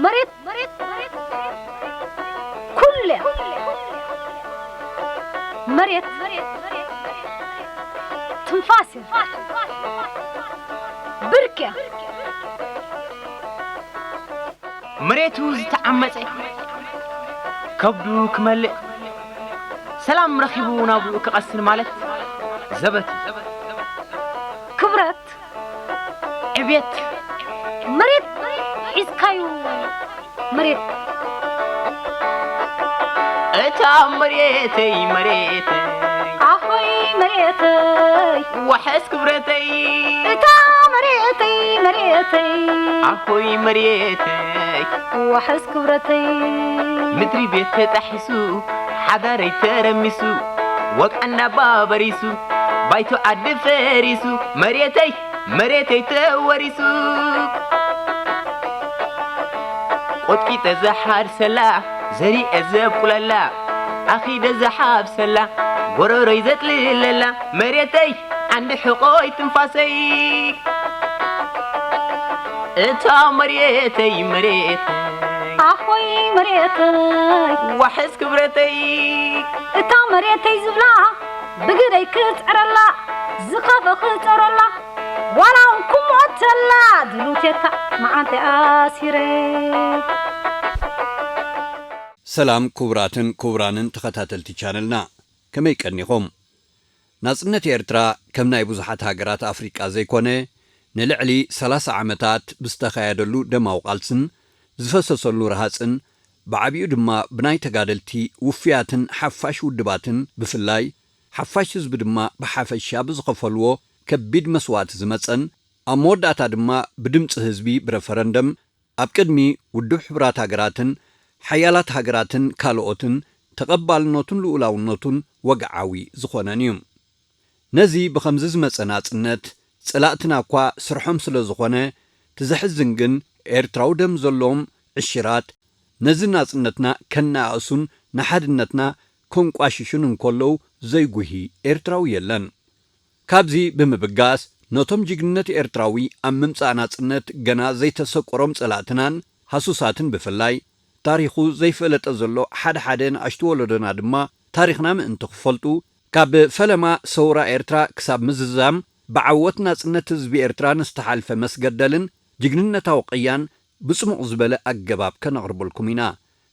መሬት ኩለ መሬት ትንፋስ እያ፣ ብርክ እያ። መሬቱ ዝተዓመጸ ከብዱ ክመልእ፣ ሰላም ረኺቡ ናብኡ ክቐስን ማለት ዘበት እዩ። ክብረት ዕብየት መሬት ሒዝካዩ፣ መሬት እታ መሬተይ መሬተይ ኣኾይ መሬተይ ዋሕስ ክብረተይ እታ መሬተይ መሬተይ ኣኾይ መሬተይ ዋሕስ ክብረተይ ምድሪ ቤት ተጣሒሱ ሓዳረይ ተረሚሱ ወቃና ባበሪሱ ባይቶ ዓዲ ፈሪሱ መሬተይ መሬተይ ተወሪሱ ቆጥቂጠ ዝሓርሰላ ዘሪኤ ዘብቁለላ ኣኺደ ዝሓብሰላ ጎረሮይ ዘጥልለላ መሬተይ ዓንዲ ሕቖይ ትንፋሰይ እታ መሬተይ መሬተይ ኣኾይ መሬተይ ዋሕስ ክብረተይ እታ መሬተይ ዝብላ ብግደይ ክፅዕረላ ዝኸፈ ክፀረላ ዋላ እውን ክሞተላ ድሉቴታ መዓንተ ኣሲረ ሰላም ክቡራትን ክቡራንን ተኸታተልቲ ቻነልና፣ ከመይ ቀኒኹም? ናጽነት ኤርትራ ከም ናይ ብዙሓት ሃገራት ኣፍሪቃ ዘይኮነ፣ ንልዕሊ ሰላሳ ዓመታት ብዝተኻየደሉ ደማዊ ቃልስን ዝፈሰሰሉ ረሃጽን፣ ብዓቢኡ ድማ ብናይ ተጋደልቲ ውፉያትን ሓፋሽ ውድባትን ብፍላይ፣ ሓፋሽ ህዝቢ ድማ ብሓፈሻ ብዝኸፈልዎ ከቢድ መስዋእቲ ዝመጸን፣ ኣብ መወዳእታ ድማ ብድምጺ ህዝቢ ብረፈረንደም ኣብ ቅድሚ ውድብ ሕቡራት ሃገራትን ሓያላት ሃገራትን ካልኦትን ተቐባልነቱን ልኡላውነቱን ወግዓዊ ዝኾነን እዩ። ነዚ ብኸምዚ ዝመጸ ናጽነት ጸላእትና እኳ ስርሖም ስለ ዝኾነ፣ እቲ ዘሕዝን ግን ኤርትራዊ ደም ዘለዎም ዕሽራት ነዚ ናጽነትና ከነኣእሱን ንሓድነትና ከንቋሽሹን እንከለዉ ዘይጉሂ ኤርትራዊ የለን። ካብዚ ብምብጋስ፣ ነቶም ጅግንነት ኤርትራዊ ኣብ ምምጻእ ናጽነት ገና ዘይተሰቆሮም ጸላእትናን ሃሱሳትን ብፍላይ፣ ታሪኹ ዘይፈለጠ ዘሎ ሓደ ሓደ ንኣሽቱ ወለዶና ድማ ታሪኽና ምእንቲ ክፈልጡ፣ ካብ ፈለማ ሰውራ ኤርትራ ክሳብ ምዝዛም ብዓወት ናጽነት ህዝቢ ኤርትራ ንዝተሓልፈ መስገደልን ጅግንነታዊ ቅያን ብጽሙቕ ዝበለ ኣገባብ ከነቕርበልኩም ኢና።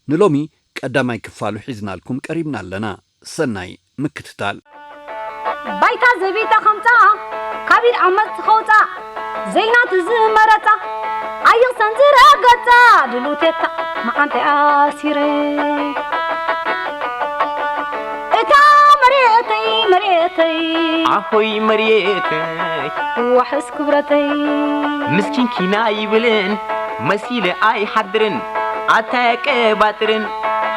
ንሎሚ ቀዳማይ ክፋሉ ሒዝናልኩም ቀሪብና ኣለና። ሰናይ ምክትታል። ባይታ ዘቢጣ ከምጻ ካብ ኢድ ዓመጽ ትኸውጻ ዘይናቱ ዝመረጻ ኣይኽሰን ዝረገጻ ድሉቴታ መዓንተ ኣሲረ እታ መሬተይ መሬተይ ኣኾይ መሬተይ ዋሕስ ክብረተይ ምስኪን ኪና ይብልን መሲለ ኣይሓድርን ኣታ የቀባጥርን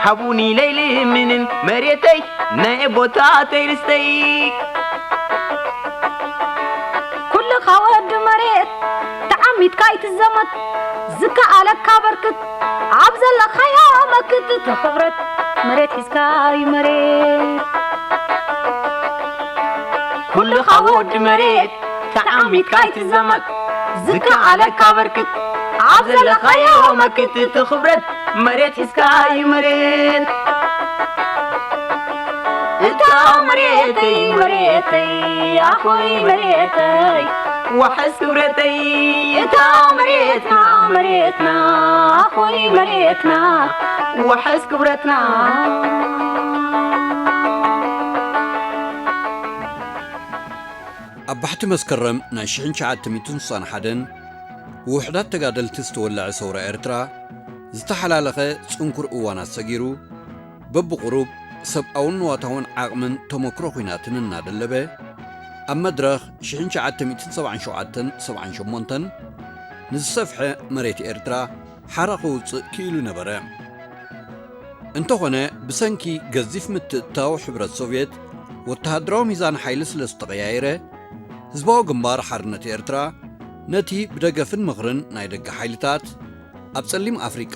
ሃቡኒ ለይልምንን መሬተይ ናይ ቦታተይ ርስተይ ኩልኻ ወዲ መሬት ተዓሚትካ ኣይትዘመት ዝከኣለካ በርክት ኣብ ዘለኻዮ መክት ተኽብረት መሬት ሒዝካ እዩ መሬት ኩልኻ ወዲ መሬት ተዓሚትካ ኣይትዘመት ዝከኣለካ በርክት ኣብ ዘለኻዮ መክት ተኽብረት መሬት ሒዝካ እዩ መሬት እታ መሬተይ መሬተይ ኣኾይ መሬተይ ዋሕስ ክብረተይ እታ መሬትና መሬትና ኣኾይ መሬትና ዋሕስ ክብረትና ኣብ ባሕቲ መስከረም ናይ ሽሕን ትሽዓተ ሚእትን ስሳን ሓደን ብውሑዳት ተጋደልቲ ዝተወለዐ ሰውራ ኤርትራ ዝተሓላለኸ ጽንኩር እዋናት ሰጊሩ፣ በብቑሩብ ሰብኣውን ንዋታውን ዓቕምን ተመክሮ ኲናትን እናደለበ፣ ኣብ መድረኽ ሽሕን ትሽዓተ ሚእትን ሰብዓን ሸውዓተን ሰብዓን ሸሞንተን ንዝሰፍሐ መሬት ኤርትራ ሓራ ከውጽእ ክኢሉ ነበረ። እንተኾነ፣ ብሰንኪ ገዚፍ ምትእትታው ሕብረት ሶቭየት፣ ወተሃደራዊ ሚዛን ሓይሊ ስለ ዝተቐያየረ፣ ህዝባዊ ግንባር ሓርነት ኤርትራ ነቲ ብደገፍን ምኽርን ናይ ደገ ሓይልታት ኣብ ጸሊም ኣፍሪቃ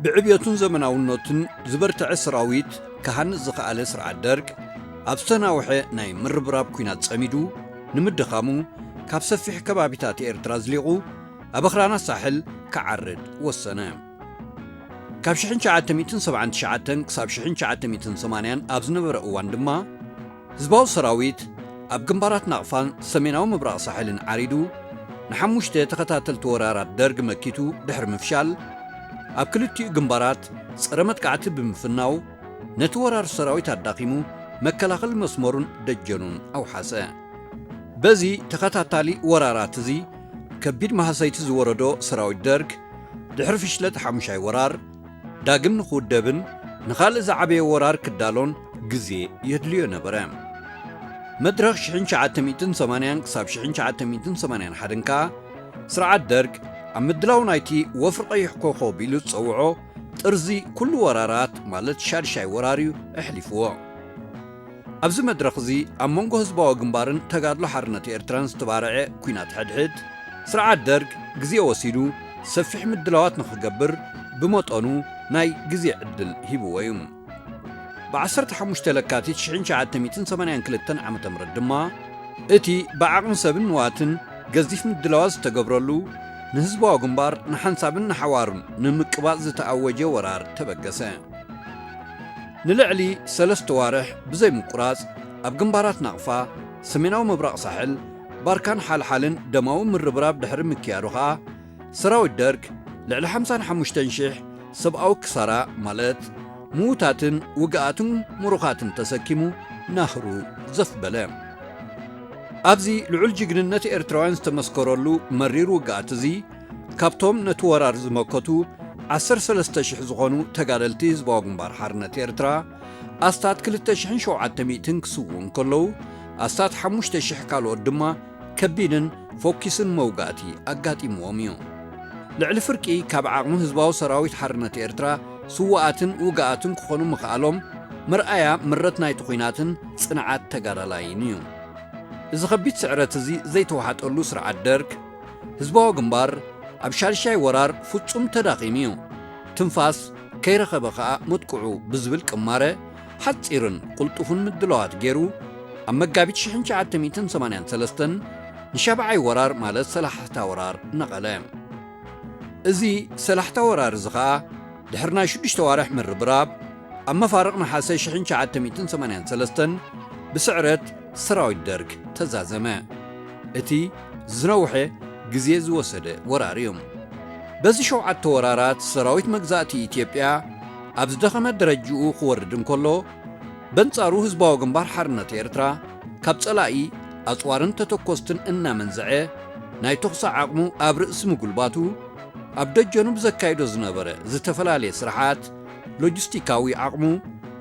ብዕብየቱን ዘመናውነቱን ዝበርትዐ ሰራዊት ክሃንጽ ዝኸኣለ ስርዓት ደርግ፣ ኣብ ዝተናውሐ ናይ ምርብራብ ኲናት ጸሚዱ ንምድኻሙ፣ ካብ ሰፊሕ ከባቢታት ኤርትራ ኣዝሊቑ ኣብ ኣኽራናት ሳሕል ክዓርድ ወሰነ። ካብ ሽሕን ትሽዓተ ሚእትን ሰብዓን ትሽዓተን ክሳብ ሽሕን ትሽዓተ ሚእትን ሰማንያን ኣብ ዝነበረ እዋን ድማ፣ ህዝባዊ ሰራዊት ኣብ ግንባራት ናቕፋን ሰሜናዊ ምብራቕ ሳሕልን ዓሪዱ፣ ንሓሙሽተ ተኸታተልቲ ወራራት ደርግ መኪቱ ድሕሪ ምፍሻል፣ ኣብ ክልቲኡ ግንባራት ጸረ መጥቃዕቲ ብምፍናው፣ ነቲ ወራር ሰራዊት ኣዳኺሙ፣ መከላኸሊ መስመሩን ደጀኑን ኣውሓሰ። በዚ ተኸታታሊ ወራራት እዚ፣ ከቢድ ማህሰይቲ ዝወረዶ ሰራዊት ደርግ፣ ድሕሪ ፍሽለት ሓሙሻይ ወራር፣ ዳግም ንኽውደብን ንኻልእ ዝዓበየ ወራር ክዳሎን ግዜ የድልዮ ነበረ። መድረኽ ሽሕን ትሽዓተ ሚእትን ሰማንያን ክሳብ ሽሕን ትሽዓተ ሚእትን ሰማንያን ሓደን ከኣ፣ ስርዓት ደርግ ኣብ ምድላው ናይቲ ወፍሪ ቀይሕ ኮኾብ ኢሉ ዝጸውዖ ጥርዚ ኩሉ ወራራት፣ ማለት ሻድሻይ ወራር እዩ ኣሕሊፍዎ። ኣብዚ መድረኽ እዚ ኣብ መንጎ ህዝባዊ ግንባርን ተጋድሎ ሓርነት ኤርትራን ዝተባርዐ ኲናት ሕድሕድ፣ ስርዓት ደርግ ግዜ ወሲዱ ሰፊሕ ምድላዋት ንኽገብር ብመጠኑ ናይ ግዜ ዕድል ሂብዎ እዩ። ብ ዓሰርተ ሓሙሽተ ለካቲት ሽሕን ትሽዓተ ሚእትን ሰማንያን ክልተን ዓመተ ምህረት ድማ፣ እቲ ብዓቕሚ ሰብን ንዋትን ገዚፍ ምድላዋት ዝተገብረሉ፣ ንህዝባዊ ግንባር ንሓንሳብን ንሓዋሩን ንምቅባጽ ዝተኣወጀ ወራር ተበገሰ። ንልዕሊ ሰለስተ ዋርሕ ብዘይ ምቁራጽ ኣብ ግንባራት ናቕፋ፣ ሰሜናዊ ምብራቕ ሳሕል፣ ባርካን ሓልሓልን ደማዊ ምርብራብ ድሕሪ ምክያዱ ኸኣ፣ ሰራዊት ደርግ ልዕሊ ሓምሳን ሓሙሽተን ሽሕ ሰብኣዊ ክሳራ፣ ማለት ምዉታትን ውግኣትን ምሩኻትን ተሰኪሙ ናህሩ ዘፍ በለ። ኣብዚ ልዑል ጅግንነት ኤርትራውያን ዝተመስከረሉ መሪር ውግኣት እዚ፣ ካብቶም ነቲ ወራር ዝመከቱ ዓሰርተ ሰለስተ ሽሕ ዝኾኑ ተጋደልቲ ህዝባዊ ግንባር ሓርነት ኤርትራ፣ ኣስታት ክልተ ሽሕን ሸውዓተ ሚእትን ክስውኡ እንከለዉ፣ ኣስታት ሓሙሽተ ሽሕ ካልኦት ድማ ከቢድን ፎኪስን መውጋእቲ ኣጋጢምዎም እዩ። ልዕሊ ፍርቂ ካብ ዓቕሚ ህዝባዊ ሰራዊት ሓርነት ኤርትራ ስውኣትን ውግኣትን ክኾኑ ምኽኣሎም መርኣያ ምረት ናይቲ ኲናትን ጽንዓት ተጋዳላይን እዩ። እዚ ከቢድ ስዕረት እዚ ዘይተዋሕጠሉ ስርዓት ደርግ፣ ህዝባዊ ግንባር ኣብ ሻድሻይ ወራር ፍጹም ተዳኺሙ እዩ። ትንፋስ ከይረኸበ ኸኣ መጥቅዑ ብዝብል ቅማረ፣ ሓጺርን ቅልጡፍን ምድላዋት ገይሩ፣ ኣብ መጋቢት ሽሕን ትሽዓተ ሚእትን ሰማንያን ሰለስተን ንሻብዓይ ወራር፣ ማለት ሰላሕታ ወራር ነቐለ። እዚ ሰላሕታ ወራር እዚ ኸኣ፣ ድሕሪ ናይ ሽዱሽተ ዋርሕ ምርብራብ፣ ኣብ መፋርቕ ነሓሰ ሽሕን ትሽዓተ ሚእትን ሰማንያን ሰለስተን ብስዕረት ሰራዊት ደርግ ተዛዘመ። እቲ ዝነውሐ ግዜ ዝወሰደ ወራር እዩ። በዚ ሸውዓተ ወራራት፣ ሰራዊት መግዛእቲ ኢትዮጵያ ኣብ ዝደኸመ ደረጅኡ ክወርድ እንከሎ፣ በንጻሩ ህዝባዊ ግንባር ሓርነት ኤርትራ ካብ ጸላኢ ኣጽዋርን ተተኮስትን እናመንዝዐ፣ ናይ ተኹሲ ዓቕሙ ኣብ ርእሲ ምጉልባቱ፣ ኣብ ደጀኑ ብዘካይዶ ዝነበረ ዝተፈላለየ ስራሓት፣ ሎጂስቲካዊ ዓቕሙ፣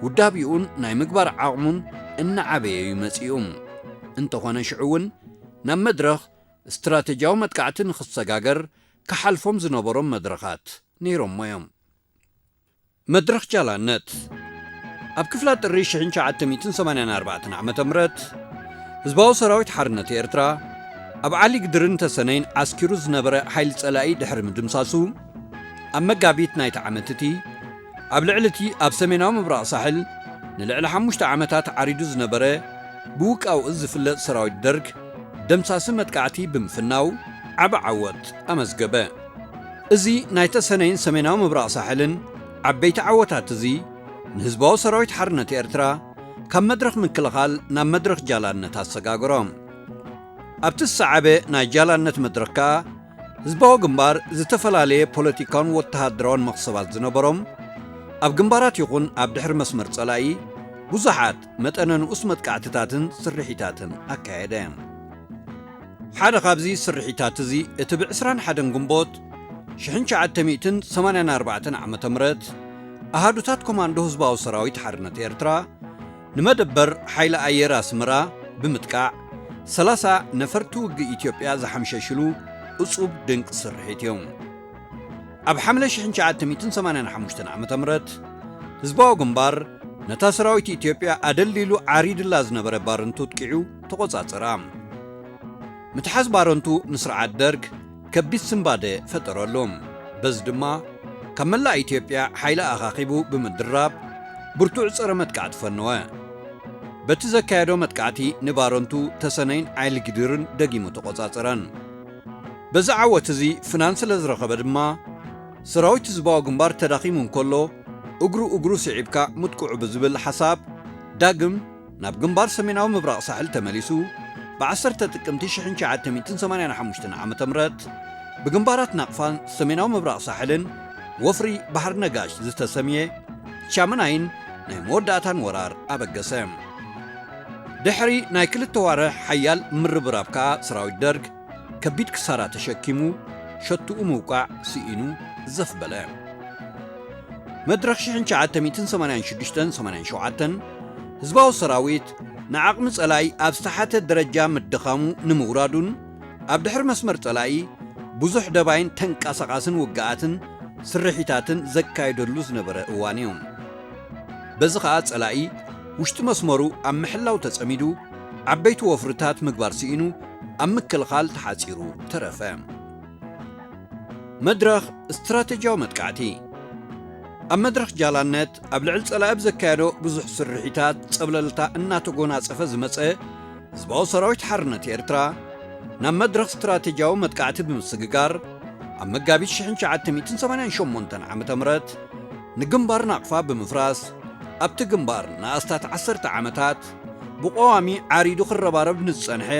ውዳቢኡን ናይ ምግባር ዓቕሙን እናዓበየ እዩ መጺኡ። እንተኾነ ሽዑ እውን ናብ መድረኽ ስትራተጂያዊ መጥቃዕቲ ንኽሰጋገር ክሓልፎም ዝነበሮም መድረኻት ነይሮሞ እዮም። መድረኽ ጃላነት። ኣብ ክፍላ ጥሪ ሽሕን ትሽዓተ ሚእትን ሰማንያን ኣርባዕተን ዓመተ ምህረት፣ ህዝባዊ ሰራዊት ሓርነት ኤርትራ ኣብ ዓሊ ግድርን ተሰነይን ዓስኪሩ ዝነበረ ሓይሊ ጸላኢ ድሕሪ ምድምሳሱ፣ ኣብ መጋቢት ናይቲ ዓመት እቲ፣ ኣብ ልዕሊ እቲ ኣብ ሰሜናዊ ምብራቕ ሳሕል ንልዕሊ ሓሙሽተ ዓመታት ዓሪዱ ዝነበረ ብውቃው እዝ ዝፍለጥ ሰራዊት ደርግ፣ ደምሳሲ መጥቃዕቲ ብምፍናው ዓቢ ዓወት ኣመዝገበ። እዚ ናይ ተሰነይን ሰሜናዊ ምብራቕ ሳሕልን ዓበይቲ ዓወታት እዚ፣ ንህዝባዊ ሰራዊት ሓርነት ኤርትራ ካብ መድረኽ ምክልኻል ናብ መድረኽ ጃላነት ኣሰጋገሮ። ኣብቲ ዝሰዓበ ናይ ጃላነት መድረኽ ከኣ፣ ህዝባዊ ግንባር ዝተፈላለየ ፖለቲካውን ወተሃደራውን መኽሰባት ዝነበሮም፣ ኣብ ግንባራት ይኹን ኣብ ድሕሪ መስመር ጸላኢ ብዙሓት መጠነ ንኡስ መጥቃዕትታትን ስርሒታትን ኣካየደ። ሓደ ካብዚ ስርሒታት እዚ፣ እቲ ብ ዕስራን ሓደን ግንቦት ሽሕን ትሽዓተ ሚእትን ሰማንያን ኣርባዕተን ዓመተ ምህረት፣ ኣሃዱታት ኮማንዶ ህዝባዊ ሰራዊት ሓርነት ኤርትራ፣ ንመደበር ሓይሊ ኣየር ኣስመራ ብምጥቃዕ፣ ሰላሳ ነፈርቲ ውግእ ኢትዮጵያ ዝሓምሸሽሉ እጹብ ድንቂ ስርሒት እዩ። ኣብ ሓምለ ሽሕን ትሽዓተ ሚእትን ሰማንያን ሓሙሽተን ዓመተ ምህረት፣ ህዝባዊ ግንባር ነታ ሰራዊት ኢትዮጵያ ኣደልዲሉ ዓሪድላ ዝነበረ ባረንቱ ኣጥቂዑ ተቖጻጸራ። ምትሓዝ ባረንቱ ንስርዓት ደርግ ከቢድ ስንባደ ፈጠረሉ። በዚ ድማ፣ ካብ መላእ ኢትዮጵያ ሓይሊ ኣኻኺቡ ብምድራብ፣ ብርቱዕ ጸረ መጥቃዕቲ ፈነወ። በቲ ዘካየዶ መጥቃዕቲ፣ ንባረንቱ፣ ተሰነይን ዓሊ ግድርን ደጊሙ ተቖጻጸረን። በዚ ዓወት እዚ ፍናን ስለ ዝረኸበ ድማ፣ ሰራዊት ህዝባዊ ግንባር ተዳኺሙ እንከሎ፣ እግሩ እግሩ ስዒብካ ምጥቅዑ ብዝብል ሓሳብ፣ ዳግም ናብ ግንባር ሰሜናዊ ምብራቕ ሳሕል ተመሊሱ፣ ብ ዓሰርተ ጥቅምቲ ሽሕን ትሽዓተ ሚእትን ሰማንያን ሓሙሽተን ዓመተ ምህረት ብግንባራት ናቕፋን ሰሜናዊ ምብራቕ ሳሕልን ወፍሪ ባሕሪ ነጋሽ ዝተሰምየ ሻመናይን ናይ መወዳእታን ወራር ኣበገሰ። ድሕሪ ናይ ክልተ ዋርሕ ሓያል ምርብራብ ከኣ ሰራዊት ደርግ ከቢድ ክሳራ ተሸኪሙ ሸትኡ ምውቃዕ ስኢኑ ዘፍ በለ። መድረኽ ሽሕን ትሽዓተ ሚእትን ሰማንያን ሽዱሽተን ሰማንያን ሸውዓተን ህዝባዊ ሰራዊት ንዓቕሚ ጸላኢ ኣብ ዝተሓተ ደረጃ ምድኻሙ ንምውራዱን ኣብ ድሕሪ መስመር ጸላኢ ብዙሕ ደባይን ተንቀሳቓስን ውግኣትን ስርሒታትን ዘካየደሉ ዝነበረ እዋን እዩ። በዚ ኸኣ ጸላኢ ውሽጢ መስመሩ ኣብ ምሕላው ተጸሚዱ ዓበይቲ ወፍርታት ምግባር ስኢኑ ኣብ ምክልኻል ተሓጺሩ ተረፈ። መድረኽ ስትራቴጂያዊ መጥቃዕቲ። ኣብ መድረኽ ጃላነት ኣብ ልዕሊ ጸላኢ ብዘካየዶ ብዙሕ ስርሒታት ጸብለልታ እናተጎናጸፈ ዝመጸ ህዝባዊ ሰራዊት ሓርነት ኤርትራ ናብ መድረኽ ስትራቴጂያዊ መጥቃዕቲ ብምስግጋር ኣብ መጋቢት ሽሕን ትሽዓተ ሚእትን ሰማንያን ሸሞንተን ዓመተ ምህረት ንግንባር ናቕፋ ብምፍራስ ኣብቲ ግንባር ንኣስታት ዓሰርተ ዓመታት ብቐዋሚ ዓሪዱ ክረባረብ ንዝጸንሐ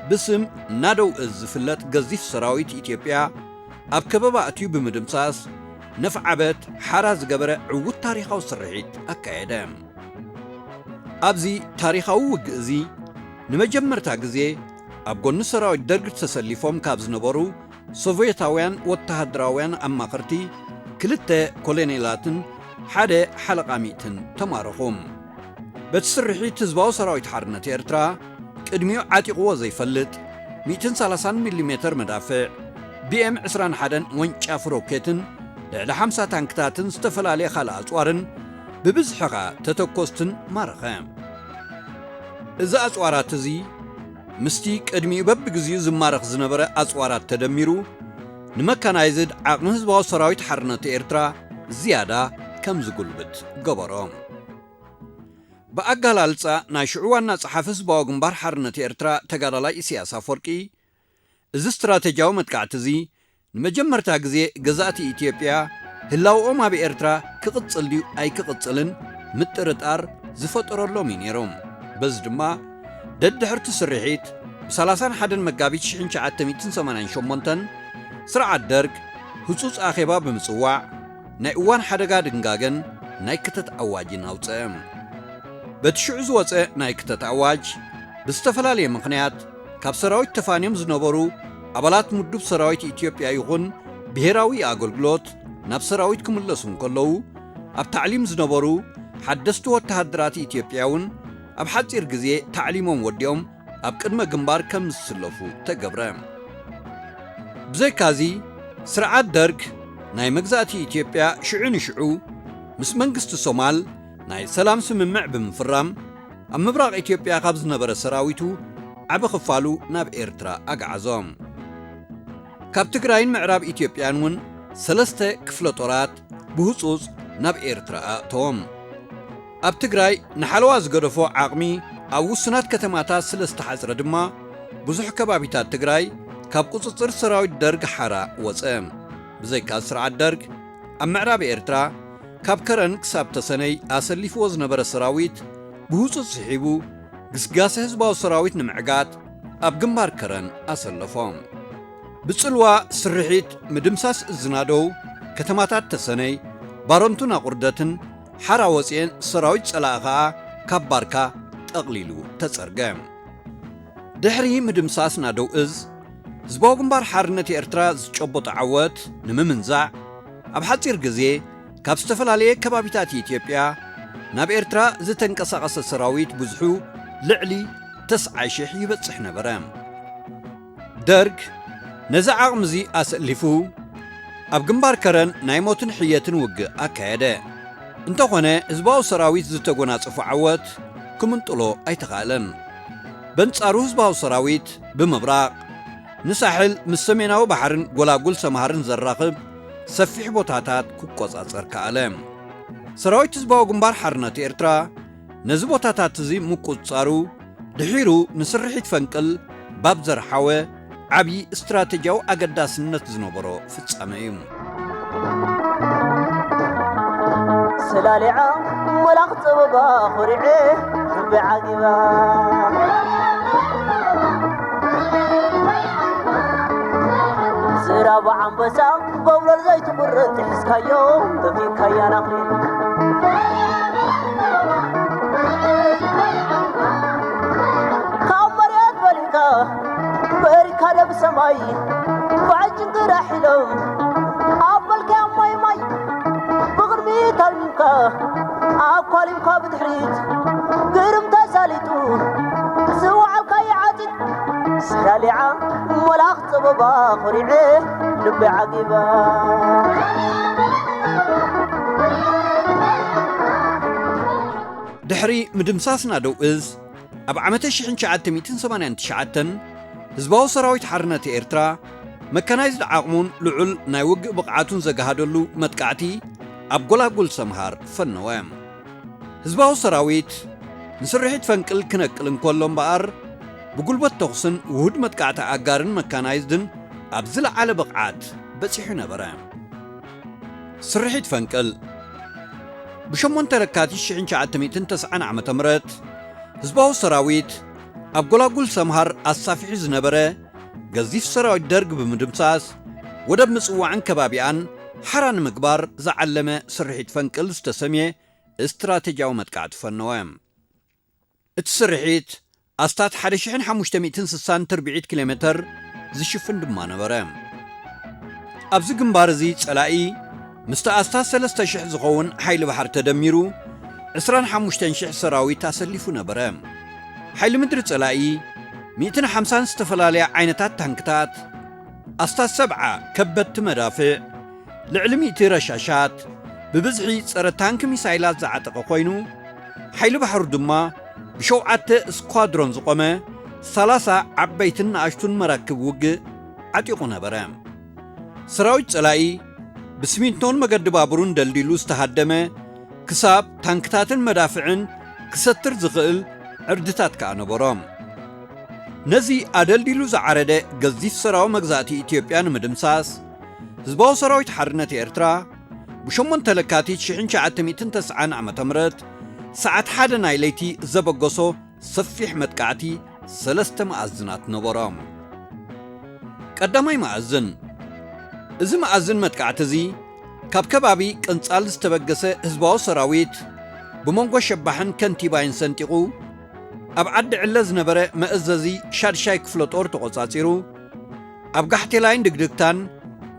ብስም ናደው እዝ ዝፍለጥ ገዚፍ ሰራዊት ኢትዮጵያ ኣብ ከበባ ኣትዩ ብምድምሳስ ነፍዓበት ሓራ ዝገበረ ዕዉት ታሪኻዊ ስርሒት ኣካየደ። ኣብዚ ታሪኻዊ ውግእ እዚ ንመጀመርታ ግዜ ኣብ ጎኒ ሰራዊት ደርግ ተሰሊፎም ካብ ዝነበሩ ሶቭየታውያን ወተሃደራውያን ኣማኸርቲ ክልተ ኮሎኔላትን ሓደ ሓለቓ ሚእትን ተማረኹ። በቲ ስርሒት ህዝባዊ ሰራዊት ሓርነት ኤርትራ ቅድሚኡ ዓጢቕዎ ዘይፈልጥ ሚእትን ሰላሳን ሚሊሜተር መዳፍዕ፣ ቢ ኤም ዕስራን ሓደን ወንጫፍ ሮኬትን ልዕሊ ሓምሳ ታንክታትን ዝተፈላለየ ካልእ ኣጽዋርን ብብዝሒ ኸኣ ተተኮስትን ማረኸ። እዚ ኣጽዋራት እዚ ምስቲ ቅድሚኡ በብግዜኡ ዝማረኽ ዝነበረ ኣጽዋራት ተደሚሩ ንመካናይዝድ ዓቕሚ ህዝባዊ ሰራዊት ሓርነት ኤርትራ ዝያዳ ከም ዝጉልብት ገበሮ። ብኣጋላልጻ ናይ ሽዑ ዋና ጸሓፊ ህዝባዊ ግንባር ሓርነት ኤርትራ ተጋዳላይ ኢሳያስ ኣፈወርቂ፣ እዚ ስትራቴጂያዊ መጥቃዕቲ እዚ ንመጀመርታ ግዜ ገዛእቲ ኢትዮጵያ ህላውኦም ኣብ ኤርትራ ክቕጽል ድዩ ኣይክቕጽልን ምጥርጣር ዝፈጠረሎም እዩ ነይሩ። በዚ ድማ ደድሕርቲ ስርሒት ብሰላሳን ሓደን መጋቢት ሽሕን ትሽዓተ ሚእትን ሰማንያን ሸሞንተን ስርዓት ደርግ ህጹጽ ኣኼባ ብምጽዋዕ ናይ እዋን ሓደጋ ድንጋገን ናይ ክተት ኣዋጅን ኣውጸ። በቲ ሽዑ ዝወጸ ናይ ክተት ኣዋጅ ብዝተፈላለየ ምኽንያት ካብ ሰራዊት ተፋንዮም ዝነበሩ ኣባላት ምዱብ ሰራዊት ኢትዮጵያ ይኹን ብሄራዊ ኣገልግሎት ናብ ሰራዊት ክምለሱ እንከለዉ ኣብ ታዕሊም ዝነበሩ ሓደስቲ ወተሃደራት ኢትዮጵያ እውን ኣብ ሓጺር ግዜ ታዕሊሞም ወዲኦም ኣብ ቅድመ ግንባር ከም ዝስለፉ ተገብረ። ብዘይካዚ ስርዓት ደርግ ናይ መግዛእቲ ኢትዮጵያ ሽዑ ንሽዑ ምስ መንግስቲ ሶማል ናይ ሰላም ስምምዕ ብምፍራም ኣብ ምብራቕ ኢትዮጵያ ካብ ዝነበረ ሰራዊቱ ዓቢ ክፋሉ ናብ ኤርትራ ኣግዓዞ። ካብ ትግራይን ምዕራብ ኢትዮጵያን እውን ሰለስተ ክፍለ ጦራት ብህጹጽ ናብ ኤርትራ ኣእተዎም። ኣብ ትግራይ ንሓለዋ ዝገደፎ ዓቕሚ ኣብ ውሱናት ከተማታት ስለ ዝተሓጽረ ድማ ብዙሕ ከባቢታት ትግራይ ካብ ቁጽጽር ሰራዊት ደርግ ሓራ ወጸ። ብዘይካ ስርዓት ደርግ ኣብ ምዕራብ ኤርትራ ካብ ከረን ክሳብ ተሰነይ ኣሰሊፍዎ ዝነበረ ሰራዊት ብህጹጽ ስሒቡ ግስጋሰ ህዝባዊ ሰራዊት ንምዕጋት ኣብ ግንባር ከረን ኣሰለፎ። ብጽልዋ ስርሒት ምድምሳስ እዝናደው ከተማታት ተሰነይ፣ ባረንቱን ኣቑርደትን ሓራ ወጽኤን ሰራዊት ጸላኢ ኸኣ ካብ ባርካ ጠቕሊሉ ተጸርገ። ድሕሪ ምድምሳስ ናደው እዝ ህዝባዊ ግንባር ሓርነት ኤርትራ ዝጨበጦ ዓወት ንምምንዛዕ ኣብ ሓጺር ግዜ ካብ ዝተፈላለየ ከባቢታት ኢትዮጵያ ናብ ኤርትራ ዝተንቀሳቐሰ ሰራዊት ብዙሑ ልዕሊ ተስዓይ ሽሕ ይበጽሕ ነበረ። ደርግ ነዚ ዓቕሚ እዚ ኣሰሊፉ ኣብ ግንባር ከረን ናይ ሞትን ሕየትን ውግእ ኣካየደ። እንተኾነ ህዝባዊ ሰራዊት ዝተጎናጸፎ ዓወት ክምንጥሎ ኣይተኻእለን። በንጻሩ ህዝባዊ ሰራዊት ብምብራቕ ንሳሕል ምስ ሰሜናዊ ባሕርን ጎላጉል ሰምሃርን ዘራኽብ ሰፊሕ ቦታታት ክቆጻጸር ከኣለ። ሰራዊት ህዝባዊ ግንባር ሓርነት ኤርትራ ነዚ ቦታታት እዚ ምቁጽጻሩ ድሒሩ ንስርሒት ፈንቅል ባብ ዘርሓወ ዓቢ ስትራተጂያዊ ኣገዳስነት ዝነበሮ ፍጻመ እዩ። ሰላሊዓ መላኽ ጸበባ ኾሪዐ ልቢ ዓጊባ። ዝራቡ ዓንበሳ ጎብለል ዘይትቑረጽ ሒዝካዮ ተፊካያ ናኽሊል። ካብ መሬት በሊዕካ በሪካ ደብ ሰማይ ባዕጭንግራ ሒሎም ኣበልካያ ማይ ማይ ብቕድሚት ኣልሚምካ ኣኳሊምካ ብድሕሪት ግርም ተሳሊጡ ዝወዓልካዮ ዓፂድ ሰላሊዓ መላኽ ጸበባ ኾሪዐ ልቢ ዓጊባ። ድሕሪ ምድምሳስ ናደው እዝ ኣብ ዓመተ ሽሕን ትሽዓተ ሚእትን ሰማንያን ትሽዓተን ህዝባዊ ሰራዊት ሓርነት ኤርትራ መካናይዝድ ዓቕሙን ልዑል ናይ ውግእ ብቕዓቱን ዘገሃደሉ መጥቃዕቲ ኣብ ጎላጉል ሰምሃር ፈነወ። ህዝባዊ ሰራዊት ንስርሒት ፈንቅል ክነቅል እንከሎ እምበኣር፣ ብጉልበት ተኹስን ውሁድ መጥቃዕቲ ኣጋርን መካናይዝድን ኣብ ዝለዓለ ብቕዓት በጺሑ ነበረ። ስርሒት ፈንቅል ብሸሞንተ ለካቲት ሽሕን ትሽዓተ ሚእትን ተስዓን ዓመተ ምህረት ህዝባዊ ሰራዊት ኣብ ጎላጉል ሰምሃር ኣሳፊሑ ዝነበረ ገዚፍ ሰራዊት ደርግ ብምድምሳስ፣ ወደብ ምጽዋዕን ከባቢኣን ሓራ ንምግባር ዝዓለመ ስርሒት ፈንቅል ዝተሰምየ ስትራቴጂያዊ መጥቃዕቲ ፈነወ። እቲ ስርሒት ኣስታት ሓደ ሽሕን ሓሙሽተ ሚእትን ስሳን ትርብዒት ኪሎ ሜተር ዝሽፍን ድማ ነበረ። ኣብዚ ግንባር እዚ ጸላኢ ምስቲ ኣስታት ሰለስተ ሽሕ ዝኸውን ሓይሊ ባሕሪ ተደሚሩ ዕስራን ሓሙሽተን ሽሕ ሰራዊት ኣሰሊፉ ነበረ። ሓይሊ ምድሪ ጸላኢ ሚእትን ሓምሳን ዝተፈላለያ ዓይነታት ታንክታት፣ ኣስታት ሰብዓ ከበድቲ መዳፍዕ፣ ልዕሊ ሚእቲ ረሻሻት፣ ብብዝሒ ጸረ ታንክ ሚሳይላት ዝዓጠቐ ኮይኑ፣ ሓይሊ ባሕሩ ድማ ብሸውዓተ ስኳድሮን ዝቖመ ሰላሳ ዓበይትን ንኣሽቱን መራክብ ውግእ ዓጢቑ ነበረ። ሰራዊት ጸላኢ ብስሚንቶን መገዲ ባቡርን ደልዲሉ ዝተሃደመ፣ ክሳብ ታንክታትን መዳፍዕን ክሰትር ዝኽእል ዕርድታት ከኣ ነበሮም። ነዚ ኣደልዲሉ ዝዓረደ ገዚፍ ሰራዊ መግዛእቲ ኢትዮጵያ ንምድምሳስ፣ ህዝባዊ ሰራዊት ሓርነት ኤርትራ ብሸሞንተ ለካቲት ሽሕን ትሽዓተ ሚእትን ተስዓን ዓመተ ምህረት ሰዓት ሓደ ናይ ለይቲ ዘበገሶ ሰፊሕ መጥቃዕቲ ሰለስተ መኣዝናት ነበሮ። ቀዳማይ መኣዝን። እዚ መኣዝን መጥቃዕቲ እዚ ካብ ከባቢ ቅንጻል ዝተበገሰ ህዝባዊ ሰራዊት ብመንጎ ሸባሕን ከንቲባይን ሰንጢቑ፣ ኣብ ዓዲ ዕለ ዝነበረ መእዘዚ ሻድሻይ ክፍለ ጦር ተቖጻጺሩ፣ ኣብ ጋሕቴላይን ድግድግታን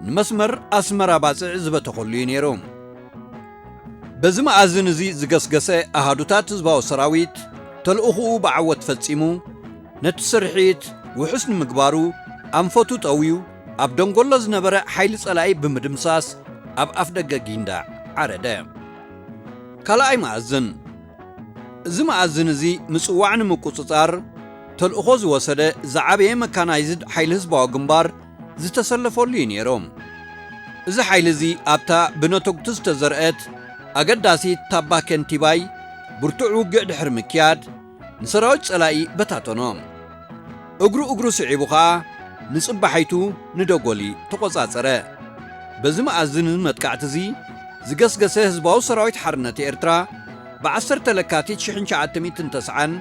ንመስመር ኣስመራ ባጽዕ ዝበተኸሉ እዩ ነይሩ። በዚ መኣዝን እዚ ዝገስገሰ ኣሃዱታት ህዝባዊ ሰራዊት ተልእኾኡ ብዓወት ፈጺሙ፣ ነቲ ስርሒት ውሑስ ንምግባሩ ኣንፈቱ ጠውዩ፣ ኣብ ደንጎሎ ዝነበረ ሓይሊ ጸላኢ ብምድምሳስ ኣብ ኣፍደገ ጊንዳዕ ዓረደ። ካልኣይ መኣዝን። እዚ መኣዝን እዚ ምጽዋዕ ንምቁጽጻር ተልእኾ ዝወሰደ ዝዓበየ መካናይዝድ ሓይሊ ህዝባዊ ግንባር ዝተሰለፈሉ እዩ ነይሩ። እዚ ሓይሊ እዚ ኣብታ ብነተጉቲ ዝተዘርአት ኣገዳሲት ታባ ከንቲባይ ብርቱዕ ውግእ ድሕሪ ምክያድ፣ ንሰራዊት ጸላኢ በታተኖ። እግሩ እግሩ ስዒቡ ኸኣ ንጽባሒቱ ንደጎሊ ተቖጻጸረ። በዚ መኣዝን መጥቃዕቲ እዚ ዝገስገሰ ህዝባዊ ሰራዊት ሓርነት ኤርትራ፣ ብዓሰርተ ለካቲት ሽሕን ትሽዓተ ሚእትን ተስዓን፣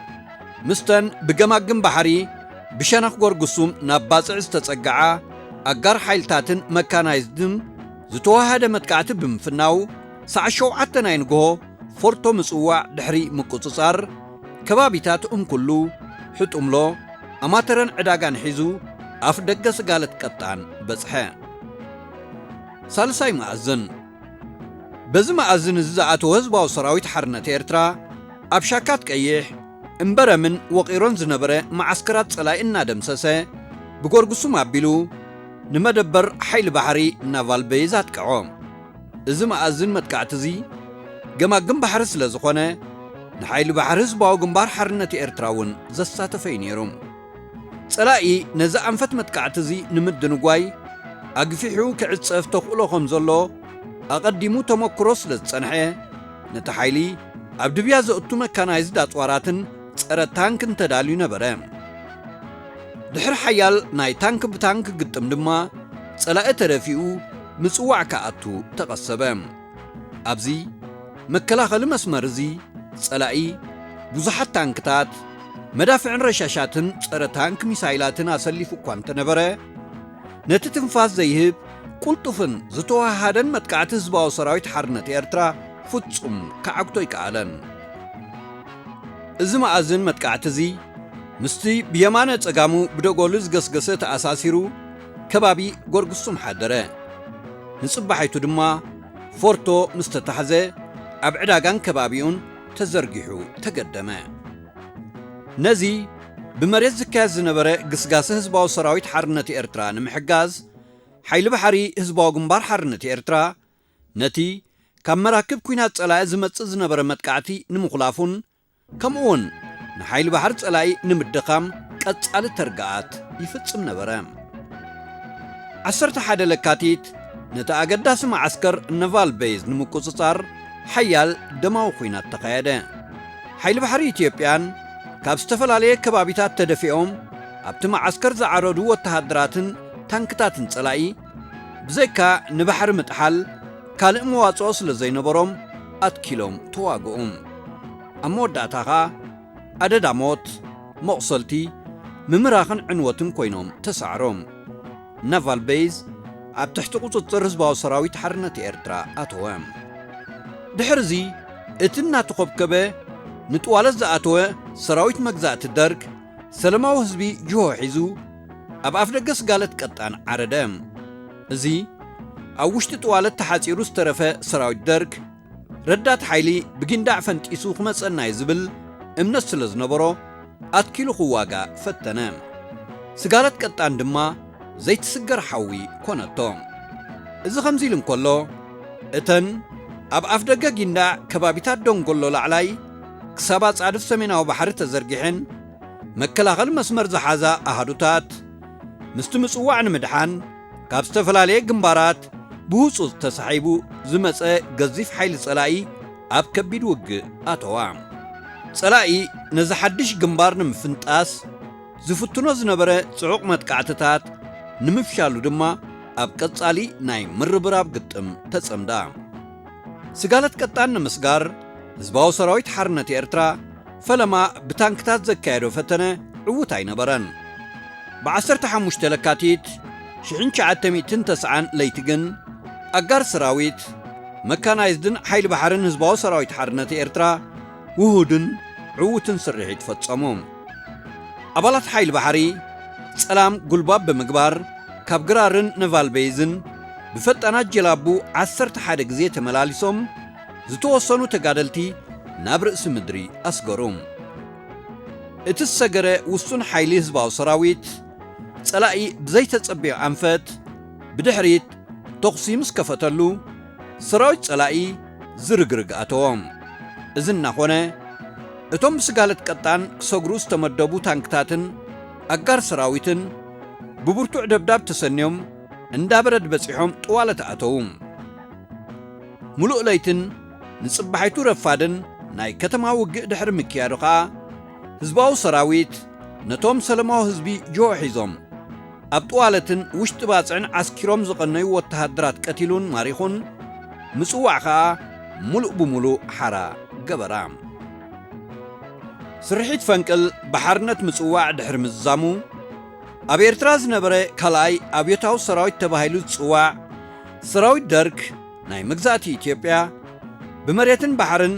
ምስተን ብገማግም ባሕሪ ብሸነኽ ጎርጉሱም ናብ ባጽዕ ዝተጸግዓ ኣጋር ሓይልታትን መካናይዝድን ዝተዋሃደ መጥቃዕቲ ብምፍናው፣ ሰዓት ሸውዓተ ናይ ንግሆ ፎርቶ ምጽዋዕ ድሕሪ ምቁጽጻር፣ ከባቢታት እምኩሉ፣ ሕጡምሎ፣ ኣማተረን ዕዳጋን ሒዙ ኣፍ ደገ ስጋለት ቀጣን በጽሐ። ሳልሳይ መኣዝን። በዚ መኣዝን እዚ ዝኣተወ ህዝባዊ ሰራዊት ሓርነት ኤርትራ፣ ኣብ ሻካት ቀይሕ፣ እምበረምን ወቒሮን ዝነበረ መዓስከራት ጸላኢ እናደምሰሰ፣ ብጎርጉሱም ኣቢሉ፣ ንመደበር ሓይሊ ባሕሪ ናቫል ቤዝ ኣጥቅዖ። እዚ መኣዝን መጥቃዕቲ እዚ፣ ገማግም ባሕሪ ስለ ዝኾነ፣ ንሓይሊ ባሕሪ ህዝባዊ ግንባር ሓርነት ኤርትራ እውን ዘሳተፈ እዩ ነይሩ። ጸላኢ ነዚ ኣንፈት መጥቃዕቲ እዚ ንምድንጓይ፣ ኣግፊሑ ክዕጸፍ ተኽእሎ ከም ዘሎ ኣቐዲሙ ተመክሮ ስለ ዝጸንሐ፣ ነቲ ሓይሊ ኣብ ድብያ ዘእቱ መካናይዝድ ኣጽዋራትን ጸረ ታንክን ተዳልዩ ነበረ። ድሕሪ ሓያል ናይ ታንክ ብታንክ ግጥም ድማ፣ ጸላኢ ተደፊኡ ምጽዋዕ ክኣቱ ተቐሰበ። ኣብዚ መከላኸሊ መስመር እዚ ጸላኢ ብዙሓት ታንክታት፣ መዳፍዕን ረሻሻትን ጸረ ታንክ ሚሳይላትን ኣሰሊፉ እኳ እንተነበረ፣ ነቲ ትንፋስ ዘይህብ ቁልጡፍን ዝተወሃሃደን መጥቃዕቲ ህዝባዊ ሰራዊት ሓርነት ኤርትራ ፍጹም ክዓግቶ ኣይከኣለን። እዚ መኣዝን መጥቃዕቲ እዚ ምስቲ ብየማነ ጸጋሙ ብደጎሊ ዝገስገሰ ተኣሳሲሩ ከባቢ ጎርጉሱም ሓደረ። ንጽባሒቱ ድማ ፎርቶ ምስ ተታሕዘ ኣብ ዕዳጋን ከባቢኡን ተዘርጊሑ ተገደመ። ነዚ ብመሬት ዝካየድ ዝነበረ ግስጋሰ ህዝባዊ ሰራዊት ሓርነት ኤርትራ ንምሕጋዝ ሓይሊ ባሕሪ ህዝባዊ ግንባር ሓርነት ኤርትራ ነቲ ካብ መራክብ ኲናት ጸላኢ ዝመጽእ ዝነበረ መጥቃዕቲ ንምኹላፉን ከምኡውን ንሓይሊ ባሕሪ ጸላኢ ንምድኻም ቀጻሊ ተርግኣት ይፍጽም ነበረ። ዓሰርተ ሓደ ለካቲት ነቲ ኣገዳሲ መዓስከር ነቫል ቤዝ ንምቁጽጻር ሓያል ደማዊ ኲናት ተኻየደ። ሓይሊ ባሕሪ ኢትዮጵያን ካብ ዝተፈላለየ ከባቢታት ተደፊኦም ኣብቲ መዓስከር ዝዓረዱ ወተሃደራትን ታንክታትን ጸላኢ ብዘይካ ንባሕሪ ምጥሓል ካልእ መዋጽኦ ስለ ዘይነበሮም ኣትኪሎም ተዋግኡ። ኣብ መወዳእታ ኸኣ ኣደዳ ሞት፣ መቑሰልቲ፣ ምምራኽን ዕንወትን ኮይኖም ተሳዕሮም። ናቫል ቤዝ ኣብ ትሕቲ ቁጽጽር ህዝባዊ ሰራዊት ሓርነት ኤርትራ ኣተወ። ድሕርዚ እቲ እናተኾብከበ ንጥዋለት ዝኣተወ ሰራዊት መግዛእቲ ደርግ ሰለማዊ ህዝቢ ጅሆ ሒዙ ኣብ ኣፍደገ ስጋለት ቀጣን ዓረደ። እዚ ኣብ ውሽጢ ጥዋለት ተሓጺሩ ዝተረፈ ሰራዊት ደርግ ረዳት ሓይሊ ብጊንዳዕ ፈንጢሱ ክመጸና እዩ ዝብል እምነት ስለ ዝነበሮ ኣትኪሉ ክዋጋእ ፈተነ። ስጋለት ቀጣን ድማ ዘይትስገር ሓዊ ኮነቶ። እዚ ከምዚ ኢሉ እንከሎ እተን ኣብ ኣፍደገ ጊንዳዕ ከባቢታት ደንጎሎ ላዕላይ ክሳብ ኣጻድፍ ሰሜናዊ ባሕሪ ተዘርጊሐን መከላኸሊ መስመር ዝሓዛ ኣሃዱታት ምስቲ ምጽዋዕ ንምድሓን ካብ ዝተፈላለየ ግንባራት ብህጹጽ ተሳሒቡ ዝመጸ ገዚፍ ሓይሊ ጸላኢ ኣብ ከቢድ ውግእ ኣተዋ። ጸላኢ ነዚ ሓድሽ ግንባር ንምፍንጣስ ዝፍትኖ ዝነበረ ጽዑቕ መጥቃዕትታት ንምፍሻሉ ድማ ኣብ ቀጻሊ ናይ ምርብራብ ግጥም ተጸምዳ። ስጋለት ቀጣን ንምስጋር ህዝባዊ ሰራዊት ሓርነት ኤርትራ ፈለማ ብታንክታት ዘካየዶ ፈተነ ዕዉት ኣይነበረን። ብ15 ለካቲት ሽሕን ትሽዓተ ሚእትን ተስዓን ለይቲ ግን ኣጋር ሰራዊት፣ መካናይዝድን ሓይሊ ባሕርን ህዝባዊ ሰራዊት ሓርነት ኤርትራ ውሁድን ዕዉትን ስርሒት ፈጸሙ። ኣባላት ሓይሊ ባሕሪ ጸላም ጉልባብ ብምግባር ካብ ግራርን ነቫል ቤይዝን ብፈጣናት ጀላቡ ዓሰርተ ሓደ ግዜ ተመላሊሶም ዝተወሰኑ ተጋደልቲ ናብ ርእሲ ምድሪ ኣስገሩ። እቲ ዝሰገረ ውሱን ሓይሊ ህዝባዊ ሰራዊት ጸላኢ ብዘይተጸብዮ ኣንፈት ብድሕሪት ተኹሲ ምስ ከፈተሉ ሰራዊት ጸላኢ ዝርግርግ ኣተዎም። እዚ እናኾነ እቶም ብስጋለት ቀጣን ክሰግሩ ዝተመደቡ ታንክታትን ኣጋር ሰራዊትን ብብርቱዕ ደብዳብ ተሰንዮም እንዳ በረድ በጺሖም ጥዋለት ኣተዉ። ምሉእ ለይትን ንጽባሒቱ ረፋድን ናይ ከተማ ውግእ ድሕሪ ምክያዱ ኸኣ ህዝባዊ ሰራዊት ነቶም ሰለማዊ ህዝቢ ጅሆ ሒዞም ኣብ ጥዋለትን ውሽጢ ባጽዕን ዓስኪሮም ዝቐነዩ ወተሃደራት ቀቲሉን ማሪኹን ምጽዋዕ ኸኣ ምሉእ ብምሉእ ሓራ ገበራ። ስርሒት ፈንቅል ብሓርነት ምጽዋዕ ድሕሪ ምዝዛሙ ኣብ ኤርትራ ዝነበረ ካልኣይ ኣብዮታዊ ሰራዊት ተባሂሉ ዝጽዋዕ ሰራዊት ደርግ ናይ መግዛእቲ ኢትዮጵያ ብመሬትን ባሕርን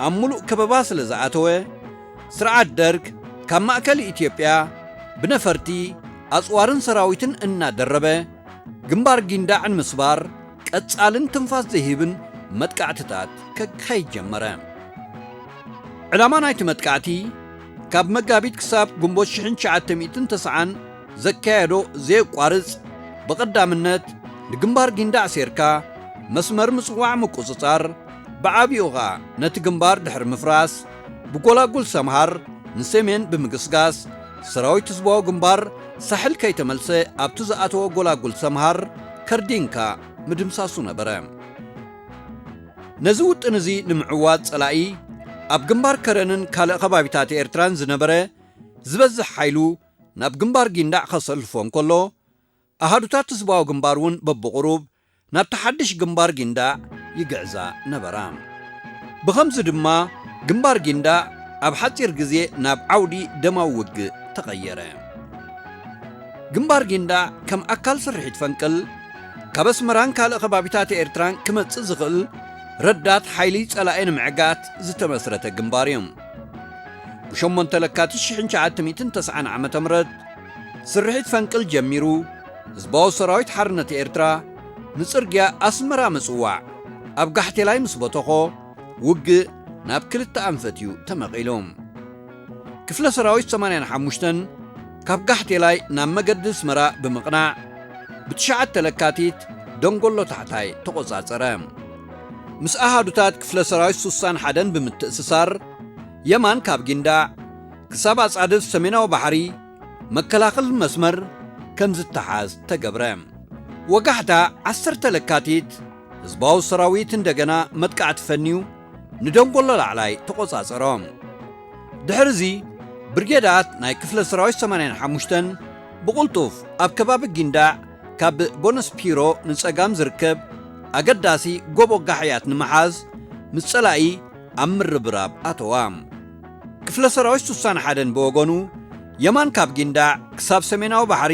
ኣብ ምሉእ ከበባ ስለ ዝኣተወ ስርዓት ደርግ ካብ ማእከል ኢትዮጵያ ብነፈርቲ ኣጽዋርን ሰራዊትን እናደረበ ግንባር ጊንዳዕ ንምስባር ቀጻልን ትንፋስ ዘይህብን መጥቃዕትታት ከካይድ ጀመረ። ዕላማ ናይቲ መጥቃዕቲ ካብ መጋቢት ክሳብ ግንቦት ሽሕን ትሽዓተ ሚእትን ተስዓን ዘካየዶ ዘየቋርጽ ብቐዳምነት ንግንባር ጊንዳዕ ሴርካ መስመር ምጽዋዕ ምቁጽጻር ብዓቢኡ ኸኣ ነቲ ግንባር ድሕሪ ምፍራስ ብጎላጉል ሰምሃር ንሰሜን ብምግስጋስ ሰራዊት ህዝባዊ ግንባር ሳሕል ከይተመልሰ ኣብቲ ዝኣተወ ጎላጉል ሰምሃር ከርዲንካ ምድምሳሱ ነበረ። ነዚ ውጥን እዚ ንምዕዋት ጸላኢ ኣብ ግንባር ከረንን ካልእ ከባቢታት ኤርትራን ዝነበረ ዝበዝሕ ሓይሉ ናብ ግንባር ጊንዳዕ ከሰልፎ እንከሎ ኣሃዱታት ህዝባዊ ግንባር እውን በብቑሩብ ናብቲ ሓድሽ ግንባር ጊንዳዕ ይግዕዛ ነበራ። ብኸምዚ ድማ ግንባር ጊንዳዕ ኣብ ሓጺር ግዜ ናብ ዓውዲ ደማዊ ውግእ ተቐየረ። ግንባር ጊንዳዕ ከም ኣካል ስርሒት ፈንቅል፣ ካብ ኣስመራን ካልእ ከባቢታት ኤርትራን ክመጽእ ዝኽእል ረዳት ሓይሊ ጸላኢ ንምዕጋት ዝተመስረተ ግንባር እዩ። ብ8 ለካቲት ሽሕን ትሽዓተ ሚእትን ተስዓን ዓመተ ምህረት ስርሒት ፈንቅል ጀሚሩ፣ ህዝባዊ ሰራዊት ሓርነት ኤርትራ ንጽርግያ ኣስመራ ምጽዋዕ ኣብ ጋሕቴላይ ምስ በተኾ፣ ውግእ ናብ ክልተ ኣንፈት እዩ ተመቒሉ። ክፍለ ሰራዊት ሰማንያን ሓሙሽተን ካብ ጋሕቴላይ ናብ መገዲ ኣስመራ ብምቕናዕ፣ ብትሽዓተ ለካቲት ደንጎሎ ታሕታይ ተቖጻጸረ። ምስ ኣሃዱታት ክፍለ ሰራዊት ሱሳን ሓደን ብምትእስሳር፣ የማን ካብ ጊንዳዕ ክሳብ ኣጻድፍ ሰሜናዊ ባሕሪ መከላኸሊ መስመር ከም ዝተሓዝ ተገብረ። ወጋሕታ ዓሰርተ ለካቲት ህዝባዊ ሰራዊት እንደገና መጥቃዕቲ ፈንዩ ንደንጎሎ ላዕላይ ተቖጻጸሮ። ድሕርዚ ብርጌዳት ናይ ክፍለ ሰራዊት ሰማንያን ሓሙሽተን ብቕልጡፍ ኣብ ከባቢ ጊንዳዕ ካብ ቦነስፒሮ ንጸጋም ዝርከብ ኣገዳሲ ጎቦ ጋሕያት ንምሓዝ ምስ ጸላኢ ኣብ ምርብራብ ኣተዋ። ክፍለ ሰራዊት ሱሳን ሓደን ብወገኑ፣ የማን ካብ ጊንዳዕ ክሳብ ሰሜናዊ ባሕሪ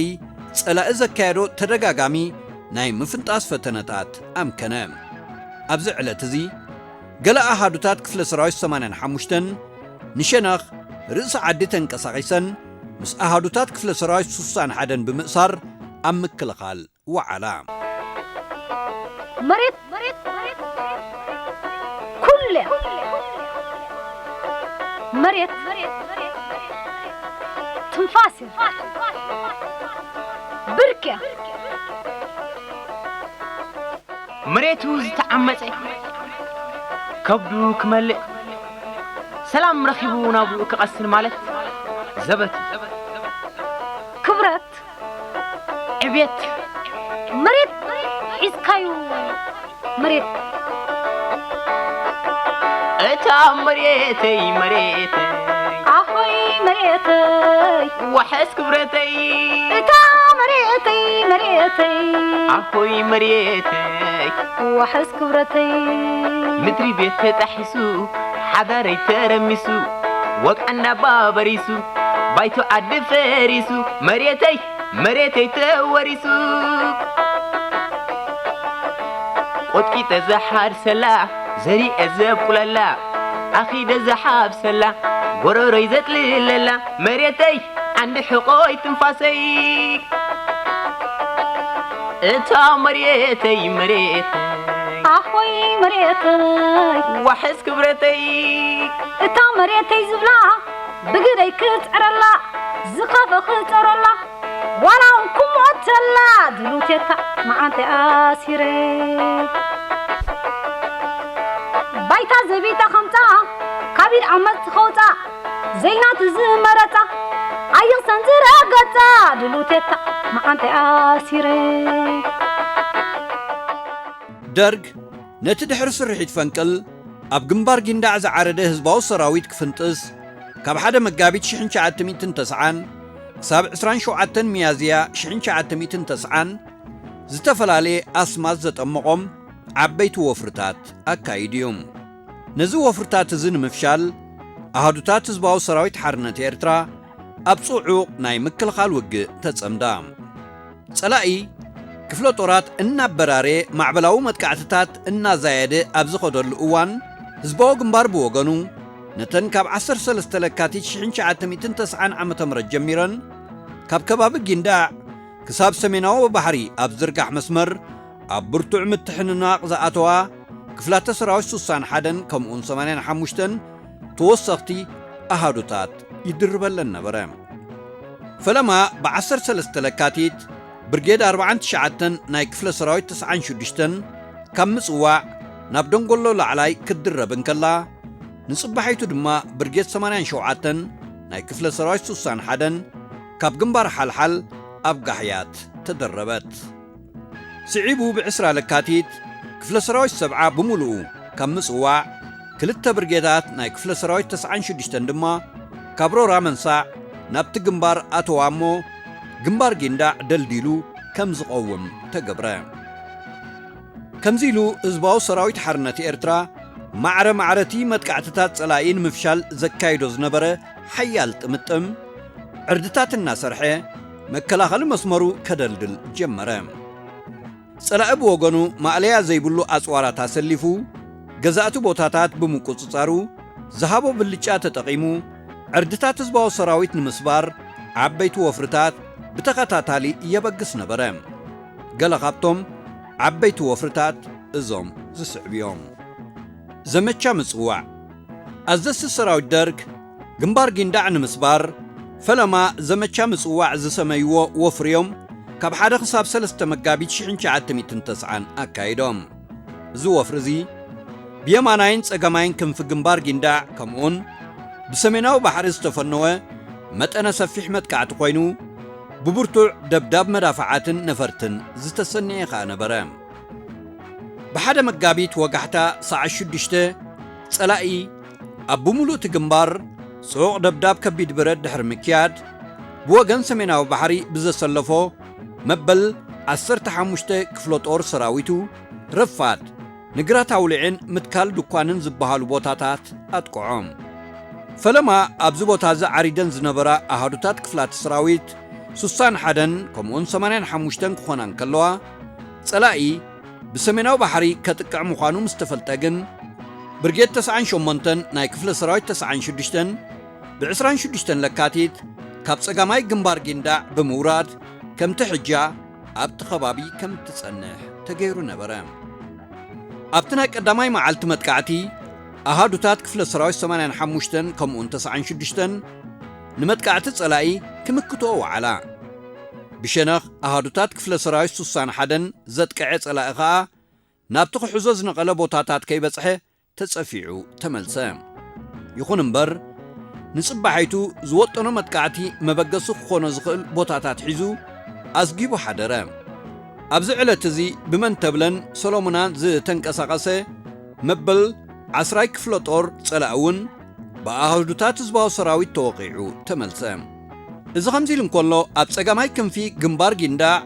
ጸላኢ ዘካየዶ ተደጋጋሚ ናይ ምፍንጣስ ፈተነታት ኣምከነ። ኣብዚ ዕለት እዚ፣ ገለ ኣሃዱታት ክፍለ ሰራዊት ሰማንያን ሓሙሽተን ንሸነኽ ርእሲ ዓዲ ተንቀሳቒሰን ምስ ኣሃዱታት ክፍለ ሰራዊት ሱሳን ሓደን ብምእሳር ኣብ ምክልኻል ወዓላ። መሬት ኩለ መሬት ትንፋስ እያ። ብርክ እያ። መሬቱ ዝተዓመጸ ከብዱ ክመልእ ሰላም ረኺቡ ናብኡ ክቐስን ማለት ዘበት እዩ። ክብረት ዕቤት መሬት ሒዝካዩ መሬት እታ መሬተይ መሬተይ ኣሆይ መሬተይ ዋሕስ ክብረተይ እታ መሬተይ መሬተይ ኣሆይ መሬተይ ዋሕስ ክብረተይ ምድሪ ቤት ተጣሒሱ ሓዳረይ ተረሚሱ ወቃና ባበሪሱ ባይቶ ዓዲ ፈሪሱ መሬተይ መሬተይ ተወሪሱ ቆጥቂጠ ዝሓርሰላ ዘሪኤ ዘብቁለላ ኣኺደ ዝሓብሰላ ጎረሮይ ዘጥልለላ መሬተይ ዓንዲ ሕቖይ ትንፋሰይ እታ መሬተይ መሬተይ ኣሆይ መሬተይ ዋሕስ ክብረተይ እታ መሬተይ ዝብላ ብግደይ ክፅዕረላ ዝኸፈ ክፀረላ ዋላ እውን ክሞተላ ድሉቴታ መዓንተ ኣሲረ ባይታ ዘቢጣ ከምፃ ካቢድ ዓመፅ ትኸውፃ ዘይናቱ ዝመረፃ ኣየኽሰን ዝረገፃ ድሉቴታ መዓንተ ኣሲረ ደርግ ነቲ ድሕሪ ስርሒት ፈንቅል ኣብ ግንባር ጊንዳዕ ዝዓረደ ህዝባዊ ሰራዊት ክፍንጥስ ካብ ሓደ መጋቢት ሽሕን ትሽዓተ ሚእትን ተስዓን ክሳብ ዕስራን ሸውዓተን ሚያዝያ ሽሕን ትሽዓተ ሚእትን ተስዓን ዝተፈላለየ ኣስማት ዘጠመቖም ዓበይቲ ወፍርታት ኣካይዱ እዩ። ነዚ ወፍርታት እዚ ንምፍሻል ኣሃዱታት ህዝባዊ ሰራዊት ሓርነት ኤርትራ ኣብ ጽዑቕ ናይ ምክልኻል ውግእ ተጸምዳ። ጸላኢ ክፍለ ጦራት እናበራረየ ማዕበላዊ መጥቃዕትታት እናዛየደ ኣብ ዝኸደሉ እዋን ህዝባዊ ግንባር ብወገኑ ነተን ካብ ዓሰርተ ሰለስተ ለካቲት ሽሕን ትሽዓተ ሚእትን ተስዓን ዓመተ ምህረት ጀሚረን ካብ ከባቢ ጊንዳዕ ክሳብ ሰሜናዊ ባሕሪ ኣብ ዝርጋሕ መስመር ኣብ ብርቱዕ ምትሕንናቕ ዝኣተዋ ክፍላተ ሰራዊት ሱሳን ሓደን ከምኡውን ሰማንያን ሓሙሽተን ተወሰኽቲ ኣሃዱታት ይድርበለን ነበረ። ፈለማ ብ ዓሰርተ ሰለስተ ለካቲት ብርጌድ ኣርባዓን ትሽዓተን ናይ ክፍለ ሰራዊት ተስዓን ሽዱሽተን ካብ ምጽዋዕ ናብ ደንጎሎ ላዕላይ ክትድረብ እንከላ፣ ንጽባሒቱ ድማ ብርጌድ ሰማንያን ሸውዓተን ናይ ክፍለ ሰራዊት ሱሳን ሓደን ካብ ግንባር ሓልሓል ኣብ ጋሕያት ተደረበት። ስዒቡ ብ ዕስራ ለካቲት ክፍለ ሰራዊት ሰብዓ ብምሉኡ ካብ ምጽዋዕ፣ ክልተ ብርጌዳት ናይ ክፍለ ሰራዊት ተስዓን ሽዱሽተን ድማ ካብ ሮራ መንሳዕ ናብቲ ግንባር ኣተዋ እሞ፣ ግንባር ጊንዳዕ ደልዲሉ ከም ዝቐውም ተገብረ። ከምዚ ኢሉ ህዝባዊ ሰራዊት ሓርነት ኤርትራ ማዕረ ማዕረቲ መጥቃዕትታት ጸላኢ ንምፍሻል ዘካይዶ ዝነበረ ሓያል ጥምጥም ዕርድታት እናሰርሐ መከላኸሊ መስመሩ ከደልድል ጀመረ። ጸላኢ ብወገኑ ማእለያ ዘይብሉ ኣጽዋራት ኣሰሊፉ ገዛእቲ ቦታታት ብምቁጽጻሩ ዝሃቦ ብልጫ ተጠቒሙ ዕርድታት ህዝባዊ ሰራዊት ንምስባር ዓበይቲ ወፍርታት ብተኸታታሊ የበግስ ነበረ። ገለ ካብቶም ዓበይቲ ወፍርታት እዞም ዝስዕቡ እዮም። ዘመቻ ምጽዋዕ። ኣዘዝቲ ሰራዊት ደርግ ግንባር ጊንዳዕ ንምስባር ፈለማ ዘመቻ ምጽዋዕ ዝሰመይዎ ወፍሪ እዮም ካብ ሓደ ክሳብ ሰለስተ መጋቢት ሽሕን ትሽዓተ ሚእትን ተስዓን ኣካይዶም። እዚ ወፍሪ እዚ ብየማናይን ጸጋማይን ክንፊ ግንባር ጊንዳዕ ከምኡውን ብሰሜናዊ ባሕሪ ዝተፈነወ መጠነ ሰፊሕ መጥቃዕቲ ኮይኑ ብብርቱዕ ደብዳብ መዳፍዓትን ነፈርትን ዝተሰነየ ከኣ ነበረ። ብሓደ መጋቢት ወጋሕታ ሰዓት ሽዱሽተ ጸላኢ ኣብ ብምሉእ እቲ ግንባር ጽዑቕ ደብዳብ ከቢድ ብረት ድሕሪ ምክያድ ብወገን ሰሜናዊ ባሕሪ ብዘሰለፎ መበል ዓሰርተ ሓሙሽተ ክፍለ ጦር ሰራዊቱ ረፋድ ንግራት ኣውሊዕን ምትካል ድኳንን ዝበሃሉ ቦታታት ኣጥቅዖም። ፈለማ ኣብዚ ቦታ እዚ ዓሪደን ዝነበራ ኣሃዱታት ክፍላት ሰራዊት ሱሳን ሓደን ከምኡውን ሰማንያን ሓሙሽተን ክኾና እንከለዋ ጸላኢ ብሰሜናዊ ባሕሪ ከጥቅዕ ምዃኑ ምስ ተፈልጠ ግን ብርጌድ ተስዓን ሸሞንተን ናይ ክፍለ ሰራዊት ተስዓን ሽዱሽተን ብ ዕስራን ሽዱሽተን ለካቲት ካብ ጸጋማይ ግንባር ጊንዳዕ ብምውራድ ከምቲ ሕጃ ኣብቲ ከባቢ ከም እትጸንሕ ተገይሩ ነበረ። ኣብቲ ናይ ቀዳማይ መዓልቲ መጥቃዕቲ ኣሃዱታት ክፍለ ሰራዊት ሰማንያን ሓሙሽተን ከምኡውን ተስዓን ሽዱሽተን ንመጥቃዕቲ ጸላኢ ክምክትኦ ወዓላ። ብሸነኽ ኣሃዱታት ክፍለ ሰራዊት ሱሳን ሓደን ዘጥቅዐ ጸላኢ ኸኣ ናብቲ ክሕዞ ዝነቐለ ቦታታት ከይበጽሐ ተጸፊዑ ተመልሰ። ይኹን እምበር ንጽባሒቱ ዝወጠኖ መጥቃዕቲ መበገሲ ክኾኖ ዝኽእል ቦታታት ሒዙ ኣዝጊቡ ሓደረ። ኣብዚ ዕለት እዚ ብመንተብለን ሰሎሙናን ዝተንቀሳቐሰ መበል ዓስራይ ክፍለ ጦር ጸላኢ እውን ብኣሃዱታት ህዝባዊ ሰራዊት ተወቒዑ ተመልሰ። እዚ ከምዚ ኢሉ እንከሎ ኣብ ጸጋማይ ክንፊ ግንባር ጊንዳዕ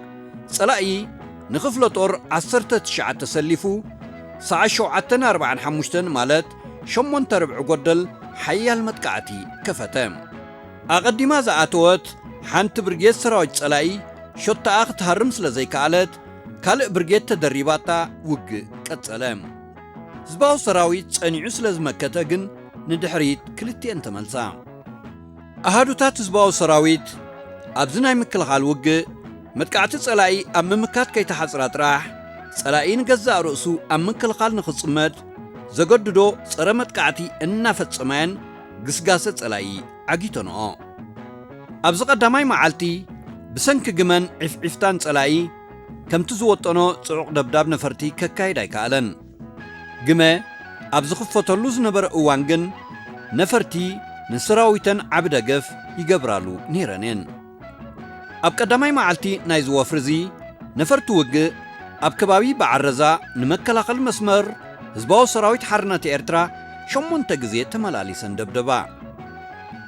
ጸላኢ ንክፍለ ጦር ዓሰርተ ትሽዓተ ሰሊፉ ሰዓት ሸውዓተን ኣርባዓን ሓሙሽተን ማለት ሸሞንተ ርብዒ ጎደል ሓያል መጥቃዕቲ ከፈተ። ኣቐዲማ ዝኣተወት ሓንቲ ብርጌድ ሰራዊት ጸላኢ ሸቶኣ ክትሃርም ስለ ዘይከኣለት ካልእ ብርጌድ ተደሪባታ ውግእ ቀጸለ። ህዝባዊ ሰራዊት ጸኒዑ ስለ ዝመከተ ግን ንድሕሪት ክልቲኤን ተመልሳ። ኣሃዱታት ህዝባዊ ሰራዊት ኣብዚ ናይ ምክልኻል ውግእ መጥቃዕቲ ጸላኢ ኣብ ምምካት ከይተሓጽራ ጥራሕ ጸላኢ ንገዛእ ርእሱ ኣብ ምክልኻል ንኽጽመድ ዘገድዶ ጸረ መጥቃዕቲ እናፈጸማየን ግስጋሰ ጸላኢ ዓጊተንኦ። ኣብዚ ቀዳማይ መዓልቲ ብሰንኪ ግመን ዒፍዒፍታን ጸላኢ ከምቲ ዝወጠኖ ጽዑቕ ደብዳብ ነፈርቲ ከካይድ ኣይከኣለን። ግመ ኣብ ዝኽፈተሉ ዝነበረ እዋን ግን ነፈርቲ ንሰራዊተን ዓቢ ደገፍ ይገብራሉ ነይረን እየን። ኣብ ቀዳማይ መዓልቲ ናይዚ ወፍሪ እዚ ነፈርቲ ውግእ ኣብ ከባቢ በዓረዛ ንመከላኸሊ መስመር ህዝባዊ ሰራዊት ሓርነት ኤርትራ ሸሞንተ ግዜ ተመላሊሰን ደብደባ።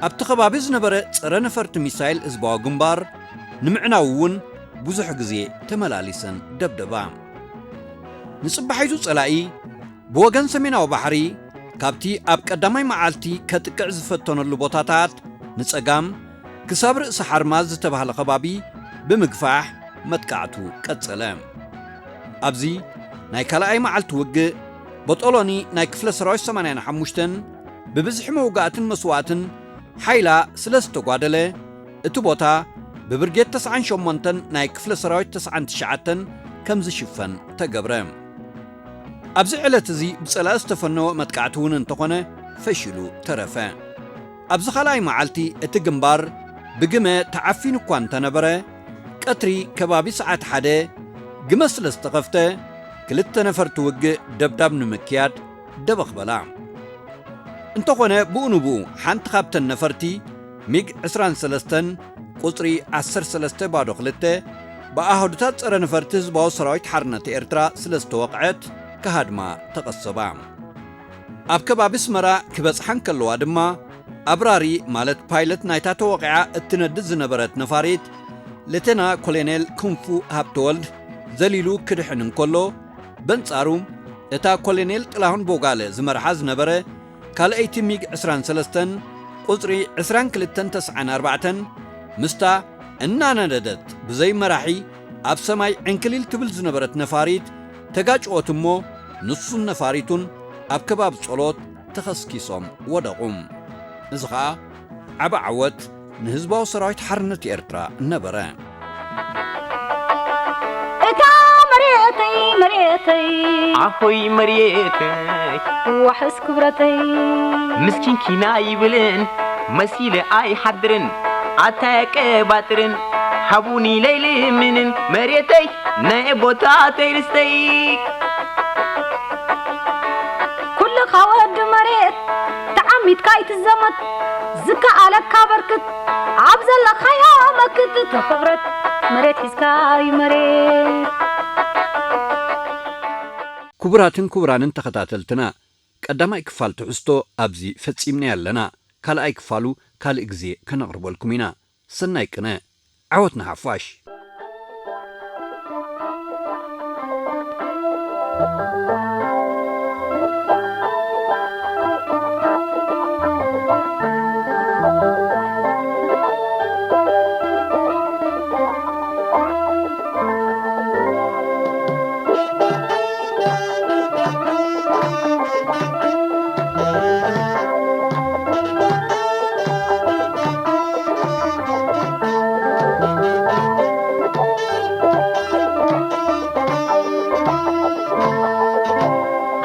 ኣብቲ ከባቢ ዝነበረ ጸረ ነፈርቲ ሚሳይል ህዝባዊ ግንባር ንምዕናው እውን ብዙሕ ግዜ ተመላሊሰን ደብደባ። ንጽባሒቱ ጸላኢ ብወገን ሰሜናዊ ባሕሪ ካብቲ ኣብ ቀዳማይ መዓልቲ ከጥቅዕ ዝፈተነሉ ቦታታት ንጸጋም ክሳብ ርእሲ ሓርማዝ ዝተባህለ ከባቢ ብምግፋሕ መጥቃዕቱ ቀጸለ። ኣብዚ ናይ ካልኣይ መዓልቲ ውግእ ቦጦሎኒ ናይ ክፍለ ሰራዊት ሰማንያን ሓሙሽተን ብብዝሒ መውጋእትን መስዋእትን ሓይላ ስለ ዝተጓደለ እቲ ቦታ ብብርጌድ ተስዓን ሸሞንተን ናይ ክፍለ ሰራዊት ተስዓን ትሽዓተን ከም ዝሽፈን ተገብረ። ኣብዚ ዕለት እዚ ብጸላኢ ዝተፈነወ መጥቃዕቲ እውን እንተኾነ ፈሺሉ ተረፈ። ኣብዚ ካልኣይ መዓልቲ እቲ ግንባር ብግመ ተዓፊኑ እኳ እንተነበረ ቀትሪ ከባቢ ሰዓት ሓደ ግመ ስለ ዝተኸፍተ ክልተ ነፈርቲ ውግእ ደብዳብ ንምክያድ ደበኽ በላ። እንተኾነ ብኡ ንብኡ ሓንቲ ካብተን ነፈርቲ ሚግ ዕስራን ሰለስተን ቁጽሪ ዓሰርተ ሰለስተ ባዶ ክልተ ብኣሃዱታት ጸረ ነፈርቲ ህዝባዊ ሰራዊት ሓርነት ኤርትራ ስለ ዝተወቕዐት ክሃድማ ተቐሰባ። ኣብ ከባቢ ኣስመራ ክበጽሓ እንከለዋ ድማ ኣብራሪ ማለት ፓይለት ናይታ ተወቒዓ እትነድድ ዝነበረት ነፋሪት ሌተና ኮሎኔል ክንፉ ሃብተወልድ ዘሊሉ ክድሕን እንከሎ በንጻሩ፣ እታ ኮሎኔል ጥላሁን ቦጋለ ዝመርሓ ዝነበረ ካልኣይቲ ሚግ ዕስራን ሰለስተን ቁጽሪ ዕስራን ክልተን ተስዓን ኣርባዕተን ምስታ እናነደደት ብዘይ መራሒ ኣብ ሰማይ ዕንክሊል ትብል ዝነበረት ነፋሪት ተጋጭወት እሞ፣ ንሱን ነፋሪቱን ኣብ ከባቢ ጸሎት ተኸስኪሶም ወደቑ። እዚ ኸኣ ዓቢ ዓወት ንህዝባዊ ሰራዊት ሓርነት ኤርትራ ነበረ። እታ መሬተይ፣ መሬተይ፣ ኣሆይ መሬተይ፣ ዋሕስ ክብረተይ። ምስኪንኪና ይብልን መሲለ ኣይሓድርን፣ ኣታ የቀባጥርን፣ ሃቡኒ ለይልምንን መሬተይ፣ ናይ ኣቦታተይ ርስተይ። ኩልኻ ወዲ መሬት ተዓሚትካ ኣይትዘመት፣ ዝከኣለካ በርክት፣ ኣብ ዘለኻዮ መክት፣ እቲ ክብረት መሬት ሒዝካ እዩ መሬት። ክቡራትን ክቡራንን ተኸታተልትና፣ ቀዳማይ ክፋል ትሕዝቶ ኣብዚ ፈጺምናዮ ኣለና። ካልኣይ ክፋሉ ካልእ ግዜ ከነቕርበልኩም ኢና። ሰናይ ቅነ፣ ዓወት ንሓፋሽ።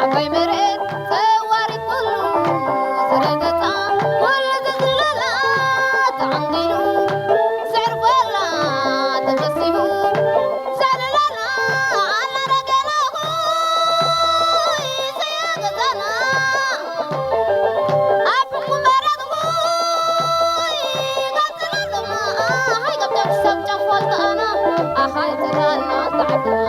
ዓባይ መሬት ጸዋሪት ኩሉ ዝረገጻ፣ ኩሉ ዝዝለላ ተዓንዲሉ፣ ዘዕርፈላ ተፈሲሁ፣ ዘዕልለላ ኣላ ረገና፣ ሆይ ዘያገዛና። ኣብ ሕኩመረት ሆይ ቀጽለሉማ፣ ሃይ ገብገብ ሰብ ጨፎልጣና፣ ኣሃይ ጽላልና ተዓድና።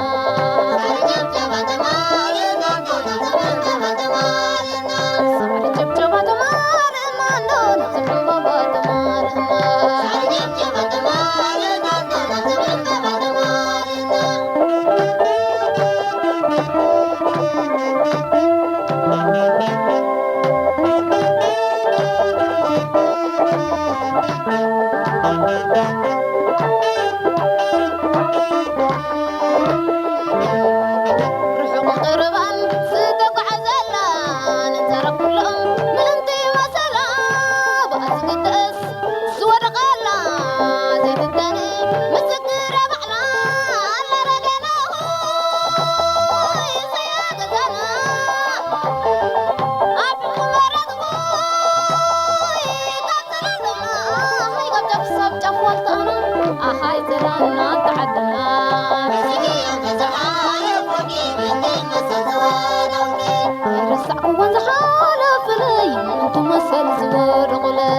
ርሑቕ ቅርባን ዝተጓዕዘላ፣ ንዘረብ ኩሎም ምእንቲ መሰላ፣ ብኣ ዝግደስ ዝወደቐላ፣ ዘይትተን ምስክረ ባዕላ፣ ኣላ ረገና ሆይ ዘያገዛና። ኣብ ሕኩመረት ሆይ ቀጽለሉማ፣ ሃይ ገብገብ ሰብ ጨፎልጣና፣ ኣሃይ ጽላልና ተዓድና። ኣይረሳዕኩዎን ዝሓለፈለይ፣ ምእንቲ መሰል ዝወደቑለይ።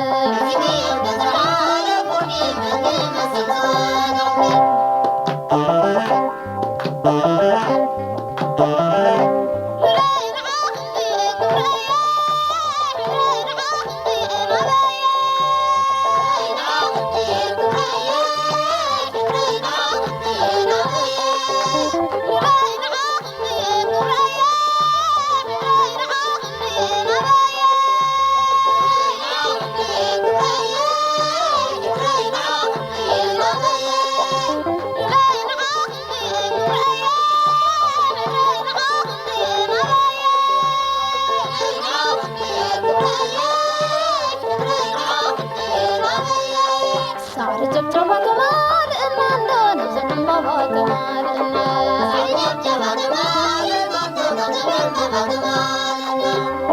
ሳዕሪ ጨብጨባ ተማልእና እንዶ፣ ነዚ ዕምባባ ተማልእና። ሳዕሪ ጨብጨባ ተማልእና እንዶ፣ ነዚ ዕምባባ ተማልእና።